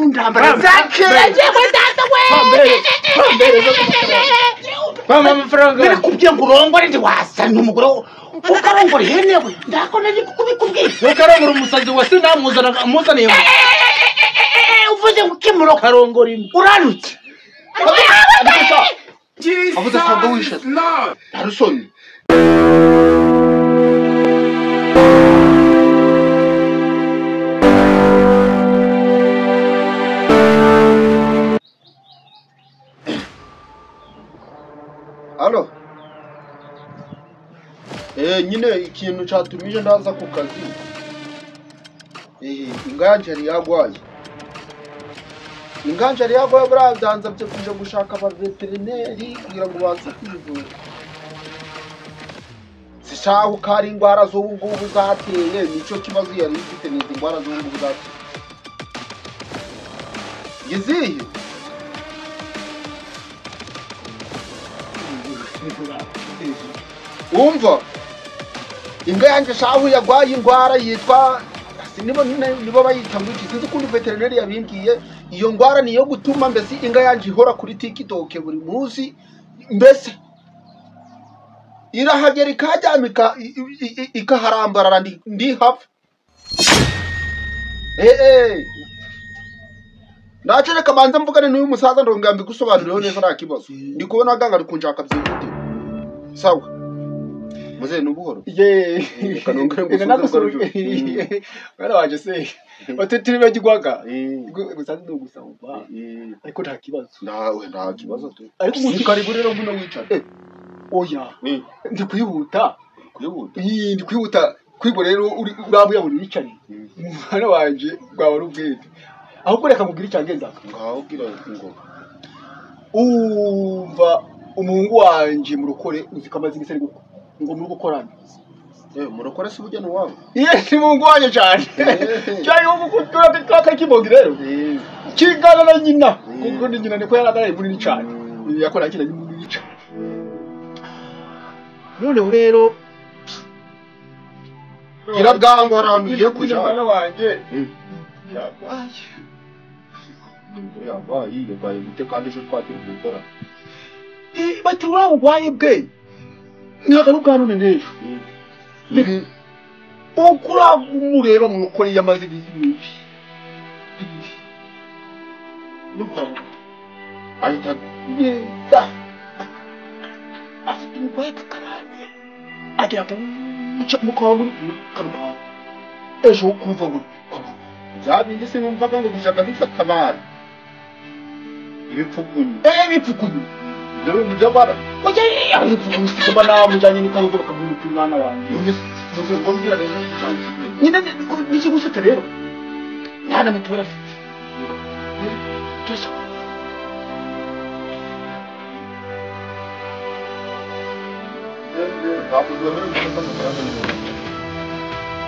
Mu ntambara zakera yewe data we. Mama amafaranga. Nakubwiye ngo urongore ntiwasana umugore ukarongora ihene we. Ndako nari kubikubwira. Ukarongora umusazi wa sinamuzana amuzaniye. Uvuze ngo ukimuro karongora imwe. Uranutse. Avuze ko wishe. Ntarusoni. Alo. Nyine ikintu cyatumije ndaza ku kazi. Inganje yari yagwaye. Inganje yari yagwaye brazanza byo kuja gushaka aba veterineri kugira ngo baze kuyivura. Sishaho kari ingwara z'ubu ngubu zateye, nico kibazo yari ifite ni ingwara z'ubu ngubu zateye. Yizihe? Umva imbwa yanjye shahu yagwaye ingwara yitwa nibo bayita ngo iki sinzi ukuntu veterineri yabimbwiye. Iyo ngwara niyo gutuma mbese inga yanjye ihora kuri TikTok buri munsi, mbese irahagera ikaharyamika ikaharambarara ndihapfa. Ndacu reka banza mvugane n'uyu musaza ndongera mbigusobanurireho neza nta kibazo. Ndi kubona aganga ari kunshaka byihutirwa. Sawa. Muzehe n'ubuhoro. Ye. Kanongere mwana waje se. Batetiri bagigwaga. Gusa ndi gusaba. Ariko nta kibazo. Nawe nta kibazo tu. Ariko umuntu karibu rero ngino wicara. Oya. Ndi kwihuta. Kwihuta. Ndi kwihuta. Kwibo rero urabuya buri wicare. Mwana wanje bwawe ari ubwete. Ahubwo reka nkubwire icyangenzaga. Ngaho bwira ngo. Umva umuhungu wanje murokore uzi ko amaze iminsi ari gukora. Ngo muri gukorana. Murokore si ubugeni wawe? Yes, umuhungu wanje cyane. Cyane ubu kibongi rero. Kingana na nyina. Kuko ni nyina niko yaragaraye munini cyane. Yakora kina ni munini cyane. Noneho rero irabwango arangiye kuja mwana wanje. Yagwaye. Yagwaye, yagwaye gute kandi ejo twatiri gukora. Bati urabugwaye bwe. Ntabwo ari ubwa none n'ejo. Ukura umureba mu mukore yamaze ibintu. Ahita neza. Afite umugwayi karane. Agira ngo mukobwa karuma. Ejo kumva ngo zabindi sinumvaga ngo gushaka bifata abantu. Ibipfukunyu. Ibipfukunyu. Dore mujabara. Oya, ibipfukunyu nawe mujanye n'ikabuzo bakamuha umwana wanjye. Nyine nikigusetse rero. Nta na mituweli afite. Twese.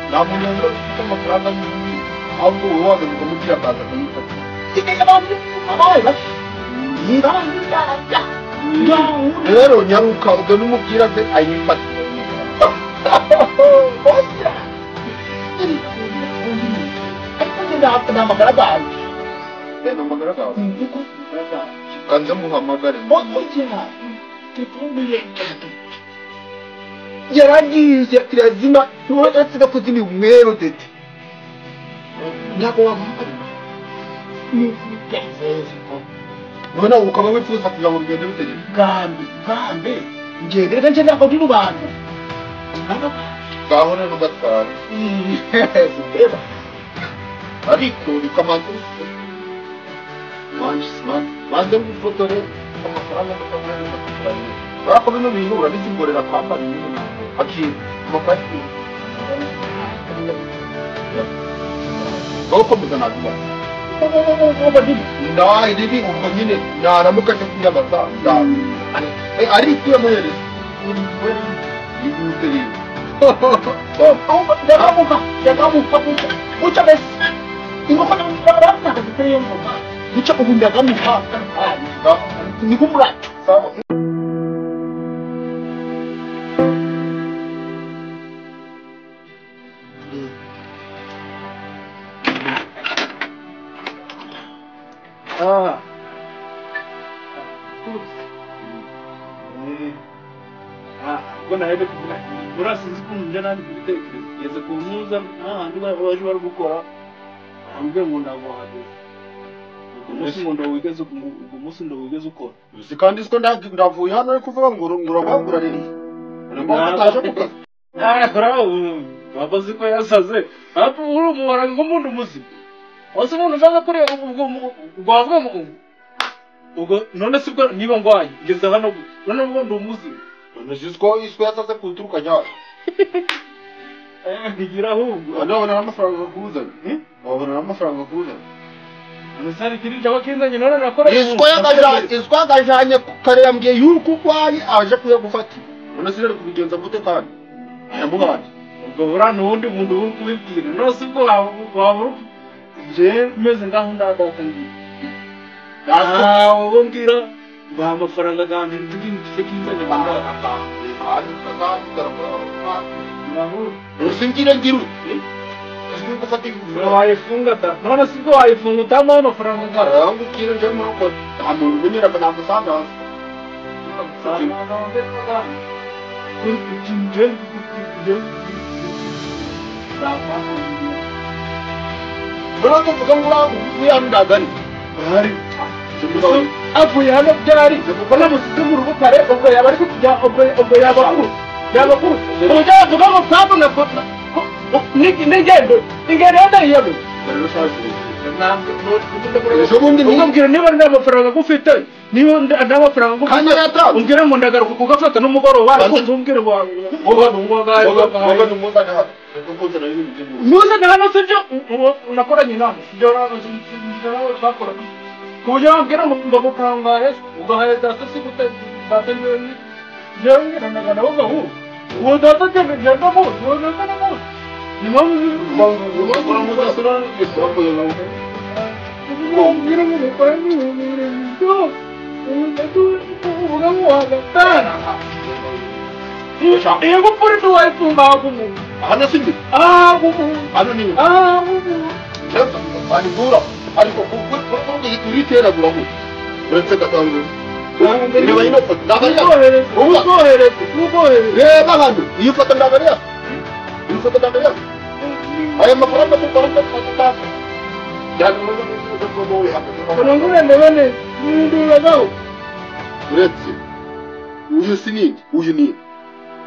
Nta muntu wemerewe gufata amafaranga y'undi, ahubwo wowe wagana ukamubwira akaza akayifata. Rero nyaruka ugana umubwira aze ayifate. Kanze muhamagare. Yaragiye kirazima uretse kuzima umwero dede. Ntabwo wamuhamagara. None ukaba wifuza kugira ngo bigende bitegeke. Gambe, gambe. Ngende reka nje ntabwo ndi rubanda. Ngaho rero gatwara. Sibeba. Ariko bikamanza manze ngufotore amafaranga ndakaguhereza kugira ngo bino bintu urabizingorera kwambara ibintu aki amafaranga ngaho komeza nabiba ribi ubwo nyine naramuka aje kwiyambaza ariko uyamuhereza ihute rero ndakamuka ndakamuka guca mbese inkoko n'amafaranga ziteye ngoma guca ubu ndakamuka ni nk'umuracyo. Ah. Ah, ubwo nahebe urasinzi ukuntu njya nandi kubitekereza ngeze ku mpuza n'ahandi baje bari gukora ambwira ngo ntabwo wahageze ubwo munsi ndo wigeze ukora uzi kandi siko ndavuye hano ari kuvuga ngo urabangura riri utaje ku kazi baba uzi ko yasaze urumubara nk'umuntu muzima wese umuntu ushaka kureba ubwo wavuga ngo ubwo none si bwo niba ndwaye ngeze hano none ubwo ndi umuzima none si ko iswe yasaze kuturuka njyawe ntigira ahubwo ndabona n'amafaranga akuzanye wabona n'amafaranga akuzanye umusare kiri cyangwa kinzanye none nakora iswa yagajanye kare yambwiye yuko urwaye aje kuyagufata none si rero kubigenza gute kandi ayamuhaye ubwo buriya n'uwundi muntu uri kubibwira none si bwo wabura njye meze ngaho ndadata ngiye ntawe mbwira ngo amafaranga ganjye ntikinze kinzanye usingira ngira wayifunga ta none si bwo wayifunga utamuha amafaranga ngaho ngukira nje muri uko nta muntu umenyera nagusanga Bro tuvuga ngo uyandagani bari avuye hano byari banamusize mu rugo kare ubwo yaba ari kujya ubwo yaba kuru yaba kuru ubwo yavuga ngo papa na papa n'ingendo ingendo yandayiyemo umbwira niba nta mafaranga gufite niba nta mafaranga gufite umbwira ngo ndagaruka kugafata n'umugoroba ariko umbwire ngo muzane hano sibyo unakoranye inama sibyo twakoranye ku buryo wambwira ngo mbagukangaye ugahaye data si gute data njyewe mbwira nawe ugahura uwo data ngenda muzi uwo data ndamuzi ni mpamvu hano si imbere hano ni inyuma arigura ariko uriteragura gutya uretse gatanu reba ino foto reba hano iyi foto ntabwo ari iyi foto ntabwo ari aya mafaranga tutarata uretse uyu si ninde uyu ninde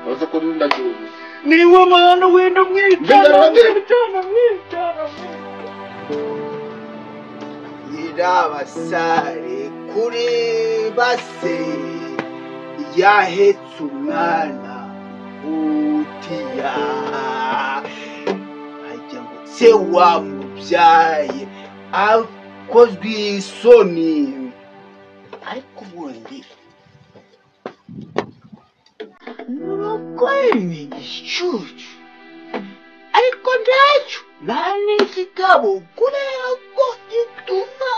uraza ko ndagiye gusa niwe mwana wenda mwicana mwicana mwicana Nyirabasare kuri base yahetse umwana utiya ajya ngo se wamubyaye akozwe isoni ariko ubundi murokore ni igicucu ariko ntacyo nta n'ikigabo kubera ko gituma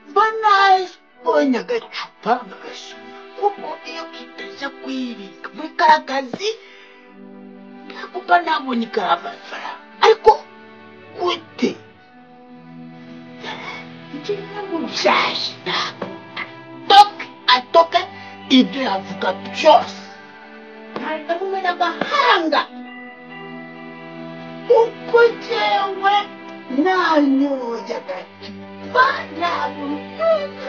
mba nabonye agacupa nkagasoma kuko iyo kitaza kwirinda muri kariya kazi ntabwo mba nabonye kariya mafaranga ariko gute njye namubyaye ntabwo atoke atoke ibyo yavuga byose ntabwo agahanga uko njyewe nanyoye agacupa ntabwo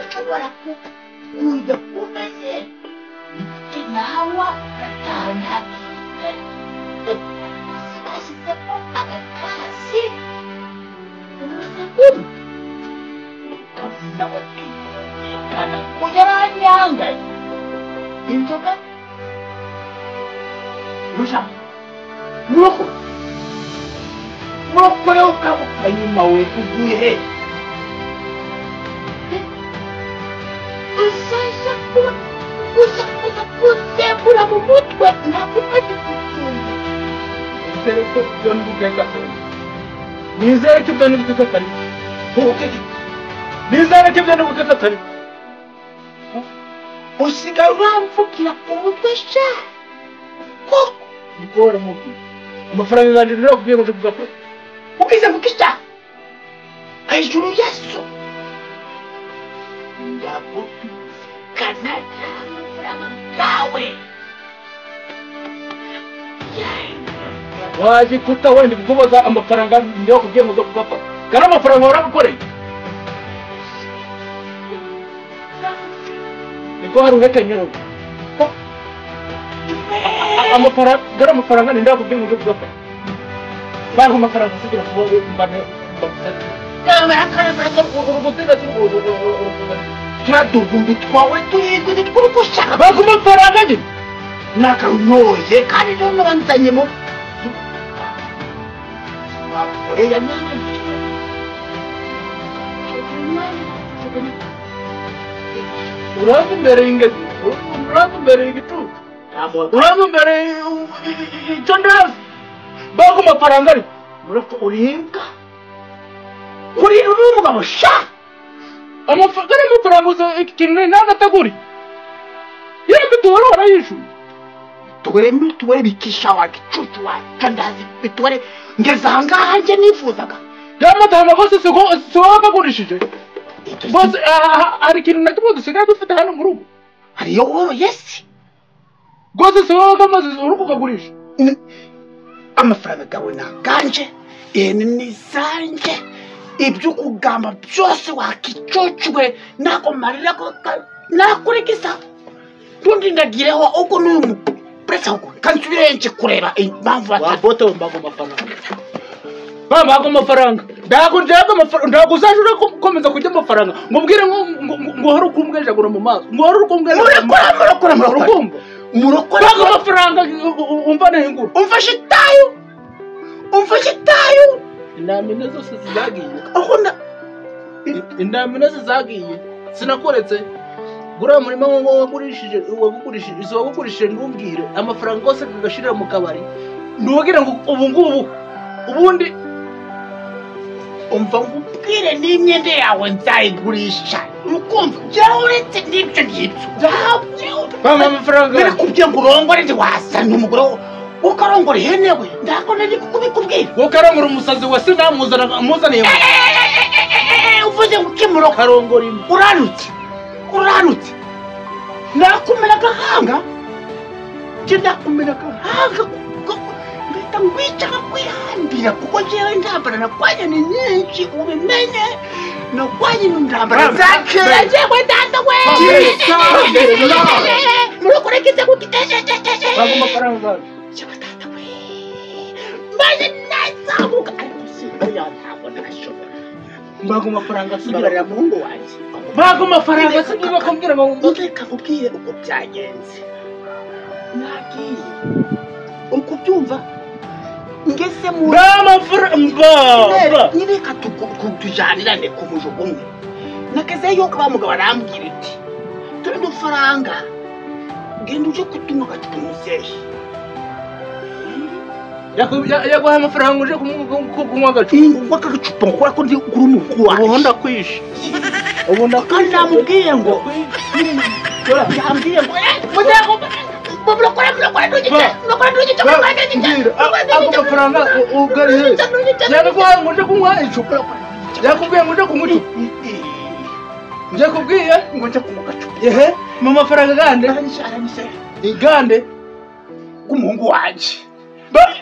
ushobora kujya kumeze nawa gatanu bashyizemo agatasi urusaku yaranyanga inzoga musha muroko murokore ukanyuma we uguye he uzaza kuza kuza kuzembura mu mutwe ntabwo umaze kubyumva nizere ko ibyo nibukeka nizere ko ibyo nibukeka atari nizere ko ibyo nibukeka atari usigaye uramvukira umutwe sha koko niko waramubwiye amafaranga yanjye rero akubwiye ngo nje kugafata ugize mukisha hejuru yesu Ndagutwikana amafaranga gawe. Wajikuta wenda kukubaza amafaranga ndio kugiye ngo kugapfa. Kana amafaranga waragukoreye. Niko hari uhekenyero. Amafaranga gara amafaranga ndio kugiye ngo kugapfa. Bangu amafaranga kugira ngo mbane Turadugundi twawe tuyigundi twurukushaka. Bangu amafaranga nje. Nakanyoye kandi none banzanyemo. Eya Uraza imbere y'ingezi, uraza imbere y'igicucu, uraza imbere icyo ndazi. Bangu amafaranga ari. Murapfa urinka. Uri umugabo sha. Amafaranga amafaranga uza ikintu nagateguri. Yembe mituwari warayishuye. Tugore mituwari bikisha wa gicucu wa kandazi mituwari ngeze ahangaha njye nifuzaga. Yamatama bose siko wakagurishije. Bose hari ikintu na kimwe dusigaye dufite hano mu rugo. Hariyo wowe yesi. Rwose si wowe kamaze uri kukagurisha. Amafaranga gawe naganje, ihene ni zanjye, ibyo kugamba byose wakicucuwe nakomarira nakurikisa. Tundi ndagireho uko n'uyu presa uko kansubire nje kureba impamvu wabote mbago mafaranga. Bamba amafaranga. Ndakunjaga amafaranga ndakuzajura komeza kujya amafaranga. Ngubwire ngo hari ukumbwejagura mu maso. Ngo hari ukumbwejagura. Murakora murakora. Murokora banga amafaranga umva nenguru. Umfashe tayo. Umfashe tayo. Indamine zose zizagiye. Aho na indamine zizagiye. Sinakoretse. Gura murima ngo wagurishije wagugurishije izo wagugurishije ndumbwire amafaranga yose kugashirira mu kabari. Ndugira ngo ubu ngubu ubundi umva ngubwire n'imyenda yawe nzayigurisha. Ukumva uretse n'ibyo ngibyo. Bamba amafaranga. Nakubwiye ngo urongore ndi wasa n'umugore ukarongora ihene we. Ndako nari kubikubwira. Ukarongora umusazi wa sinamuzana amuzaniye. Uvuze ngo ukimuro karongora imwe. Uranutse. Uranutse. Nakumena gahanga. Nje ndakumena gahanga. Mpita ngwica kwihambira kuko jewe ndambara nakwanye ni nyinshi ubimenye. Nakwanye ndambara zakera jewe dada we. Murokore kize kuti Bangu amafaranga. Jewe dada we. Maze nazamuka ariko simbariya ntabwo nashobora. Mbago amafaranga sugira muhungu wanjye. Mbago amafaranga sugira kumbwira ngo ndeka kubwire uko byagenze. Nagiye. Uko byumva ngese mu amafaranga nyireka tujanirane ku mujugo umwe. Nakezeyo kwa mugabo arambwira iti turi dufaranga genda uje kutunywa agacupa muzehe. Yaguha amafaranga uje kunywa agacupa. Kunywa agacupa ngo ko ndi kuri umuhungu wanjye. Ubu ndakwishe. Ubu kandi namubwiye ngo yambwiye ngo muzehe murokore ntugice amafaranga ugari he? Yaguhaye ngo uje kunywa icupa. Yakubwiye ngo uje kunywa icupa. Yakubwiye ngo nje kunywa agacupa. Ehe, mu mafaranga gande? Igande k'umuhungu wanjye.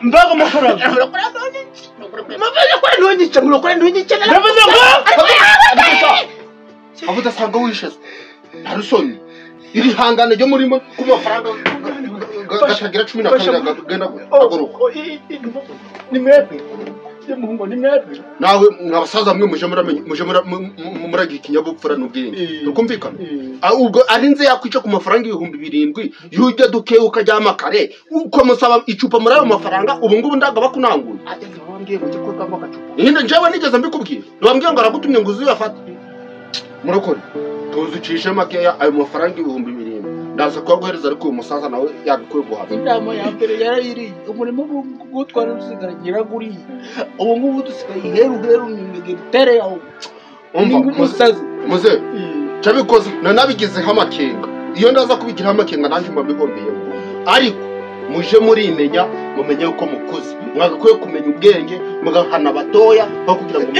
Mbago amafaranga. Murokore ntugice. Ndavuze ngo abo udasanga wishe ntarusoni. Iri hangane ryo murimo ku mafaranga gatagira 12 genda agoroka. Ni mwebwe. Muhungu ni mwebwe. Nawe mwabasaza mwe muje muramenye muje muragira ikinyabupfura n'ubwenge. Ukumvikana? Ubwo ari nze yakwica ku mafaranga 7,000 yujya duke ukajyama kare uko musaba icupa muri ayo mafaranga ubu ngubu ndaga bakunanguye. Ageze wambwiye ngo gikorwa ngo gacupa. Ihinde njewe nigeze mbikubwira. Wambwiye ngo aragutumye ngo uzuyafate. Murokore. Tuzicishe makeya ayo mafaranga 7,000 ndaza kuguhereza ariko uyu musaza nawe yabikuye guhaba. Indamo ya mbere yarayiriye umurimo gutwara usigara nyiraguriye ubu ngubu dusigaye heru ngitere yawo. Umva musazi muze cyabikoze nanabigizeho amakenga iyo ndaza kubigiraho amakenga nanjye mba mbigombeye ariko muje murimenya mumenye uko mukuze mwagakwiye kumenya ubwenge mugahana abatoya aho kugira ngo